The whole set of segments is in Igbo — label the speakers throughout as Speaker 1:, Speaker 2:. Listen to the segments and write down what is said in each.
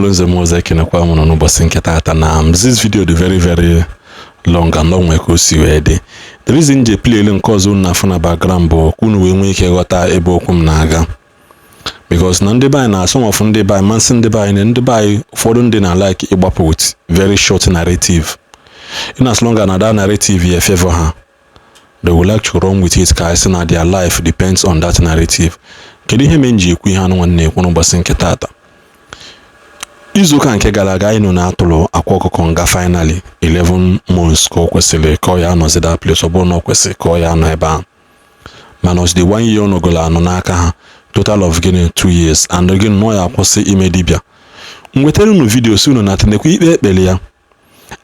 Speaker 1: Mụrụ nze m ọzọ, ekenekwa m nọ n'ụbọchị nke taata. Na this video dị very very long and long, nwee ka o si wee dị. The reason ji play nke ọzọ unu na-afụ na background bụ ka unu wee nwee ike ghọta ebe okwu m na-aga, because na ndị be anyị na some of ndị be anyị masị, ndị be anyị na ndị be anyị, ụfọdụ ndị na like ịgbapụ with very short narrative. In as long as na that narrative ya favor ha, they would like to run with it, ka anyị sị na their life depends on that narrative. Kedu ihe mere m ji ekwu ihe anụ nwanne ekwu n'ụbọchị nke taata? Izuụka nke gara aga, anyị nọ na-atụrụ Akwa Ọkụkọ nga finally 11 months ka o kwesịrị ka ọ ya anọzi that place. Ọ bụrụ na ọ kwesịrị ka ọ ya anọ ebe ahụ, mana the one year ọ nọgolo anọ n'aka ha, total of gịnị, 2 years and gịnị nọ ya akwụsị ime dibịa. M wetara unu video si unu na tinekwa ikpe ekpere ya,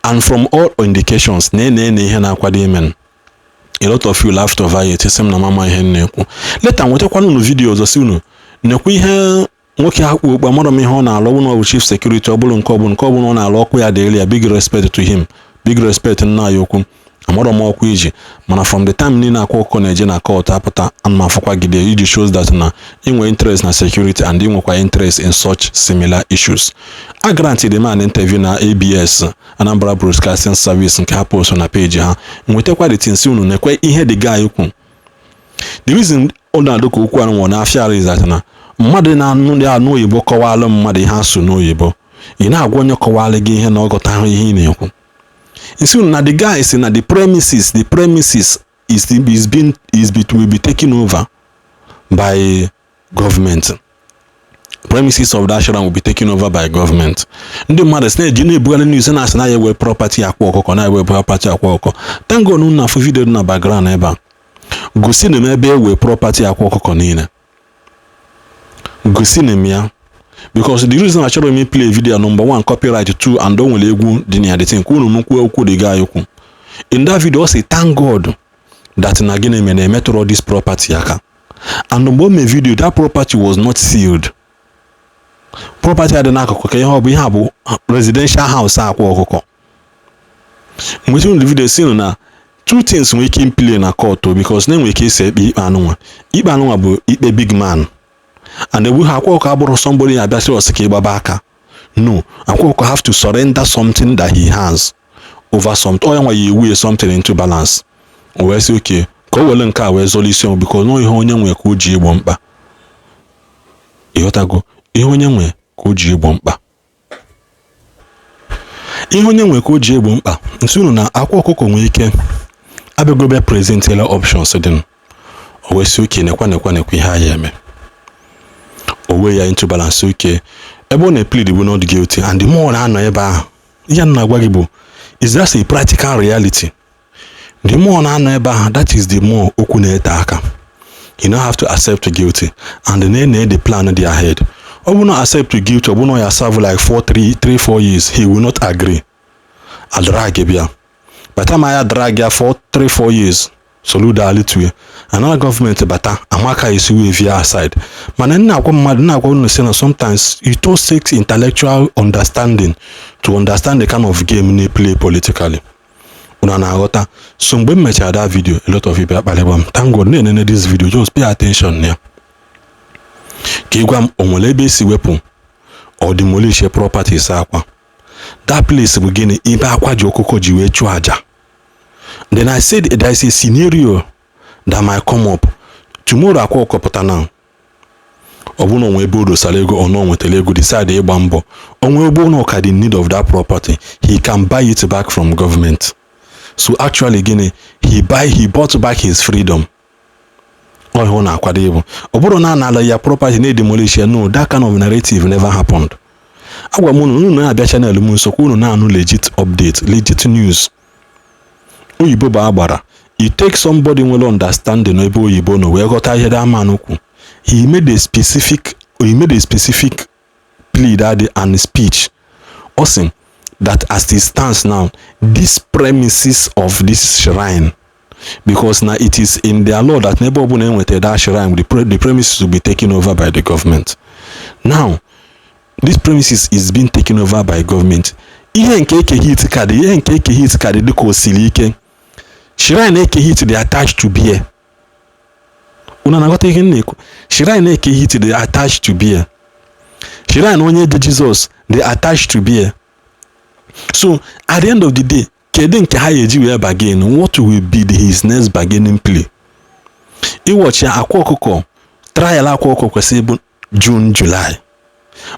Speaker 1: and from all indications na ene ihe na-akwado ime. A lot of you laughed over it, sị m na mama ihe m na-ekwu. Later nwetakwana unu video ọzọ si unu nekwa ihe nwoke akpụ okpu. Amarọ m ihe ọ na-alụ, ọ bụrụ na ọ bụ chief security, ọ bụrụ nke ọ bụla, nke ọ bụla ọ na-alụ, ọkụ ya dịrị ya. Big respect to him, big respect, nna ya okwu. Amarọ m ọkwa iji, mana from the time niile Akwa Ọkụkọ na-eje na court apụta, ana m afụkwagide iji shows that na inwe interest na security and inwekwa interest in such similar issues. A grant the man interview na ABS, Anambra Broadcasting Service, nke ha post na page ha. Nwetakwa the things unu nekwe ihe the guy kwu. The reason ọ na-adụ ka okwu anụ nwere n'afịa is that na mmadụ na-anụ ya anụ oyibo kọwalụ mmadụ ihe asụ n'oyibo, ị na-agwa onye kọwalụ gị ihe na ọ ghọtahụ ihe ị na-ekwu. Isi unu na the guy si na the premises is being is be, will be taken over by government. Premises of that shrine will be taken over by government. Ndị mmadụ si na-eji na-ebugharị news na-asị na ya ewe property Akwa Ọkụkọ, na-ewe property Akwa Ọkụkọ. Thank God unu na-afụ video dị na background ebe a. Gosi na m ebe ewe property Akwa Ọkụkọ niile, gosi na m ya, because the reason achọrọ m play video, number one, copyright, two, and o nwere egwu dị na ya. The thing ka unu nukwu okwu dị guy okwu in that video, ọ sị thank God that na gịnị mere na emetụrụ this property aka. And mgbe o mee video, that property was not sealed. Property a dị n'akụkụ ka ihe ọ bụ, ihe a bụ residential house Akwa Ọkụkọ. Mgbe unu video si na two things nwere ike play na court o, because na enwere ike isi ekpe ikpe anụnwa. Ikpe anụnwa bụ ikpe big man, and egbu ha. Akwa Ọkụkọ abụrụ somebody na-abịa sị ọsị ka ịgbaba aka. No, Akwa Ọkụkọ have to surrender something that he has over something. Ọ ya nwa ya ewu something into balance. O wee sị okay, ka o were nke a wee zọrọ isi ọnwụ, because nọ ihe onye nwe ka o ji egbo mkpa. Ịghọtago? Ihe onye nwe ka o ji egbo mkpa, ihe onye nwe ka o ji egbo mkpa. Nsi unu na Akwa Ọkụkọ nwee ike abịago bịa presentela options dị, o wee sị okay, nekwa nekwa nekwa ihe anyị eme, o wee ya into balance. Okay, ebe ọ na-plead bụ not guilty, and the more ọ na-anọ ebe ahụ, ihe m na-agwa gị bụ is that a practical reality. The more ọ na-anọ ebe ahụ, that is the more okwu na-ete aka. You no have to accept guilty and na the plan dị ahead. Ọ bụ na accept guilty, ọ bụ na ya serve like 4 3 3 4 years, he will not agree. A drag bịa bata ma ya drag ya 4 3 4 years, Soludo alitue, another government bata, amaka esi wee via aside. Mana nna agwa mmadụ, nna agwa unu sị na sometimes it all takes intellectual understanding to understand the kind of game na play politically. Unu na-aghọta? So mgbe m mechara that video, a lot of people akparịgba m. Thank God na-enene this video, just pay attention na ya ka ị gwa m o nwere ebe esi wepụ or demolish properties Akwa. That place bụ gịnị? Ebe akwa ji ọkụkọ ji wee chụọ aja. Then I said there is a scenario that might come up tomorrow. Akwa Ọkụkọ pụta now, ọ bụrụ na onwe ebe o dosara ego, ọ nọ nwetara ego, decide ịgba mbọ onwe ebe ụlọ ka dị in need of that property, he can buy it back from government. So actually gịnị, he bought back his freedom. Ọ ihe ọ na-akwado ịbụ, ọ bụrụ na a na-ala ya property na-edemolish ya, no, that kind of narrative never happened. Agwa m unu, unu na-abịa channel m nso kwa unu na-anụ legit update, legit news. Oyibo bụ agbara. It takes somebody nwere understanding ebe oyibo nọ wee ghọta ihe that man kwu. He made a specific plea that day and speech. Ọ sị that as it stands now, this premises of this shrine, because na it is in their law that n'ebe ọbụla enweta that shrine, the premises will be taken over by the government. Now this premises is being taken over by government. Ihe nke Eke Hit ka dị, ihe nke Eke Hit ka dị dịka o siri ike. Shrine Eke Hit dị attached to beer. Unu na-aghọta ihe m na-ekwu? Shrine Eke Hit dị attached to beer. Shrine onye dị Jizọs dị attached to beer. So at the end of the day, kedu nke ha ga-eji wee bargain? What will be his next bargaining plea? Iwọchi Akwa Ọkụkọ trial, Akwa Ọkụkọ kwesịrị ịbụ June, July,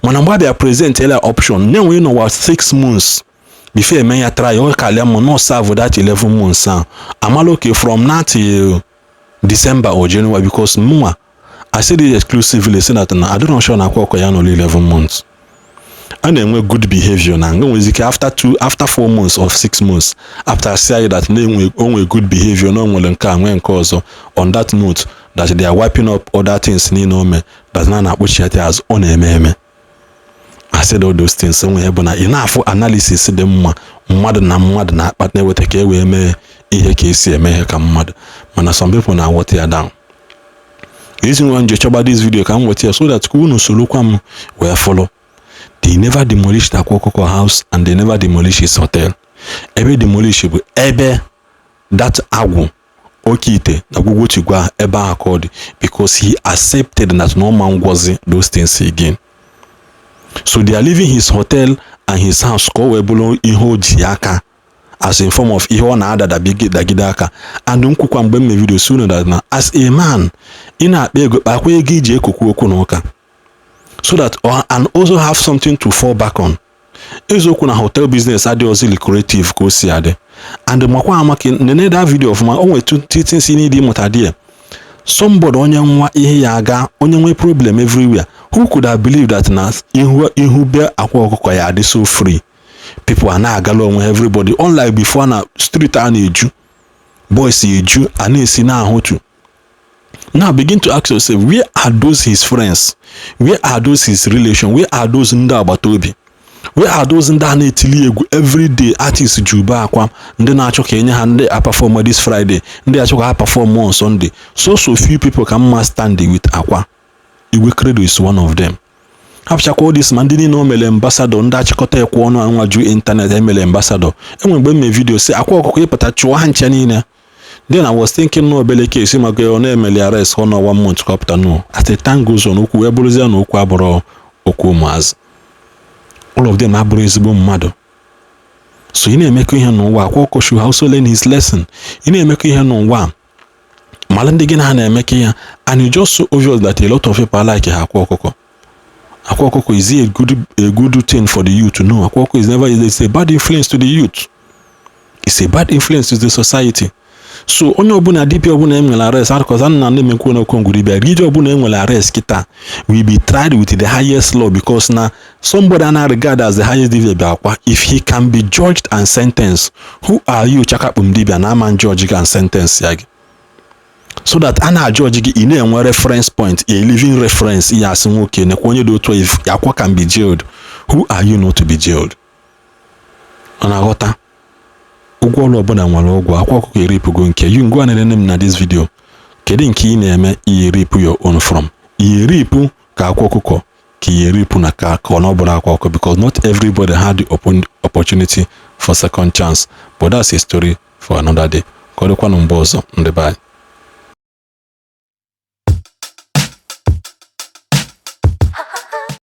Speaker 1: mana mgbe a bịa present ele option na-enwe n'ụwa 6 months before eme ya trial, ọ kalịa mma nọ serve that 11 months ahụ amala. Okay, from now till December or January, because mụnwa, I said it exclusively, say that na I don't sure na Akwa Ọkụkọ ya nọ 11 months. A na-enwe good behavior na nga nwezi ike after 2, after 4 months or 6 months after say that na-enwe onwe good behavior, na o nwere nke a, nwee nke ọzọ. On that note that they are wiping up other things niile o mee, that na na-akpọchiata azụ ọ na-eme eme. I said all those things enwe bụ na ị na-afụ analysis dị mma, mmadụ na mmadụ na-akpata na-eweta ka e wee mee ihe ka esi eme ihe ka mmadụ, mana some people na-aghọta ya down. Ezi nwa nje chọba this video ka m weta ya so that ka unu sorokwa m wee follow. They never demolished Akwa Ọkụkọ house and they never demolish his hotel. Ebe demolish bụ ebe that agwụ oke ite na gwugwo tigwa ebe ahụ ka ọ dị, because he accepted that no man ngwozi those things again. So they are leaving his hotel and his house ka o wee bụrụ ihe o ji aka as in form of ihe ọ na-ada dagide aka. And nkwukwa mgbe m mee video soon that na as a man ị na-akpa ego, kpakwa ego iji ekokwu okwu na ụka so that and also have something to fall back on. Eziokwu na hotel business adịghịzi lucrative ka o si adị. And makwa ama ka nene that video ọfụma, o nwere two things ị need ịmụta there. Somebody onye nwa ihe ya aga, onye nwe problem everywhere. Who could have believed that na ihu ihu be Akwa Ọkụkọ ya adị so free, people a na-agala onwe, everybody, unlike before na street a na-eju boys eju a na-esi na-ahụtu. Now begin to ask yourself, where are those his friends? Where are those his relation? Where are those ndị agbata obi? Where are those ndị a na-etili egwu everyday? Artists ji ube akwa, ndị na-achọ ka enye ha, ndị a perform this Friday, ndị achọ ka ha perform on Sunday. So so few people ka mma standing with Akwa. Igwe Credo is one of them. Hapụchakwa all this, ma ndị niile o mere ambassador, ndị achịkọta ekwe ọnụ anwa ju internet emere ambassador. Enwere mgbe m mee video si Akwa Ọkụkọ ịpụta chụọ ha ncha niile. Then I was thinking na obele case maka ọ na-emeli arrest, ọ nọ one month ka ọ pụta. No, as the time goes on, okwu wee bụrụzie na okwu abụrụ okwu ụmụazị. All of them abụrụ ezigbo mmadụ. So ị na-emekọ ihe n'ụwa, Akwa Ọkụkọ should also learn his lesson. Ị na-emekọ ihe n'ụwa, mara ndị gị na ha na-emekọ ihe. And it's just so obvious that a lot of people like ha Akwa Ọkụkọ. Akwa Ọkụkọ, is it a good thing for the youth? No, Akwa Ọkụkọ is never. It's a bad influence to the youth. It's a bad influence to the society. So onye ọbụla, dibịa ọbụla enwere arrest, akọza nna na-emekwu na okongwu dibịa dibịa ọbụla enwere arrest kịta will be tried with the highest law, because na somebody na regard as the highest dibịa bịa akwa. If he can be judged and sentenced, who are you, chakakpum dibịa na ama judge gị and sentence ya gị, so that a na-ajudge gị, ị na-enwe reference point, a living reference, ihe asị nwoke nekwa onye dị otu. If Akwa can be jailed, who are you not to be jailed? Ọ na-aghọta ụgwọ ọrụ ọbụla nwere ụgwọ. Akwa Ọkụkọ eripụgo nke you. Ngwa, na-elene m na this video, kedu nke ị na-eme i eripụ your own from? I eripụ ka Akwa Ọkụkọ, ka i eripụ na ka ọ na ọ bụrụ Akwa Ọkụkọ? Because not everybody had the opportunity for second chance. But that's a story for another day. Ka ọ dịkwanụ mgbe ọzọ, ndị be anyị.